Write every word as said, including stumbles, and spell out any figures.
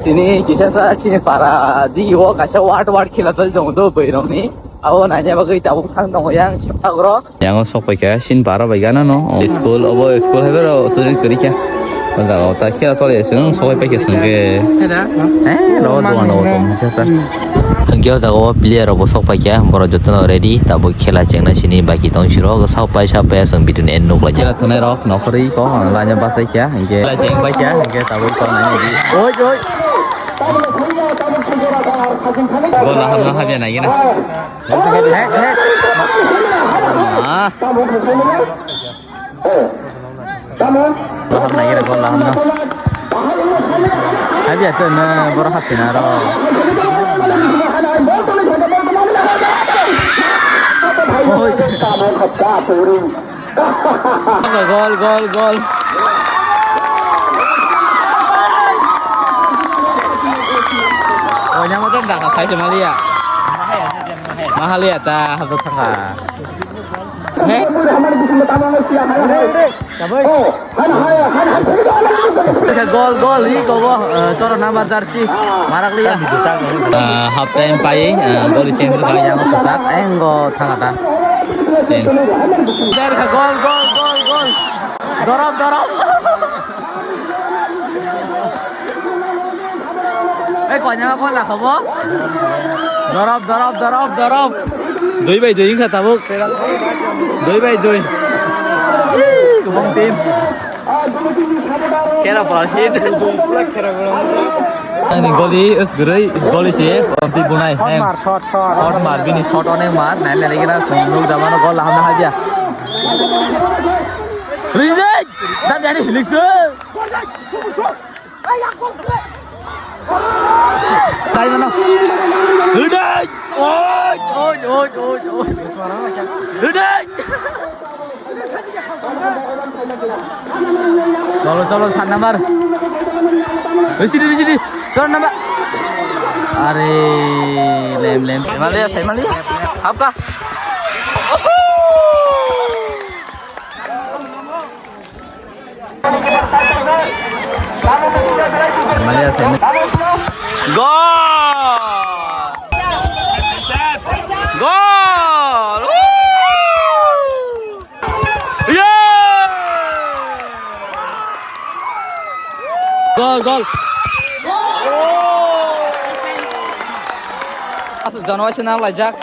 Tini kisa sa chini para di o kaisa ward ward khela chali tongo do bwrwi rokni. Abo naina bagwi tabuk thang tongo yang sitagro. Yang o sok paikha sin para bai gana no. School obo school hai bero student kwrwi kha. O jaga o ta khela choli se sok paikha sungke. Eh, ro do ano. Hwnkhe o jaga o player rok bo sok paikha, borok jotono ready, tabuk khela chengna sini baki tong siro, sok pai sok pai aswk video ni end nuk lai. Khela thunai rok nokhorwi kok ang laina bachai kha, hwnkhe khela cheng pai kha, hwnkhe tabuk kok nai di. Oi, oi. Gol laham no habya nai gina. He, he. Ah. Borok hapnai gini gol laham no. Habya to no borok hapsina ro. Oi. Gol, gol, gol. Oina mo ten daka sai se maliya. Mahaliya ta hapdo thanga. He? Gol, gol, hi gobo, eh, choro number jersey. Marak liya. Ah, half time pai, eh, gol change ka yang kesak, engo thangata. Change. Gol, gol, gol, gol. Dorop, dorop. Eh, konya apa lah kamu? Dorop, dorop, dorop, dorop. Dui bai dui wngkha tabuk. Dui bai dui. Kubung tim. Kera pura hit. Ani goli is gurui, goli si, di bunai. Shot mar, shot, shot. Shot mar, bini shot onek mar, nai nai kena nuk damano gol lahamna habya. Rijek, dam yani hilikse. Taimano. Hudai! Oi, oi, oi, oi, oi. Hudai! Cholo, cholo, sat number. Oi, sidi, sidi. Cholo number. Are, lem, lem. Saimalia, Saimalia. Hapka. Saimalia, Saimalia. Gol! Gol! Woo! Yeah! Gol, gol. Asal janwai se nang laijak.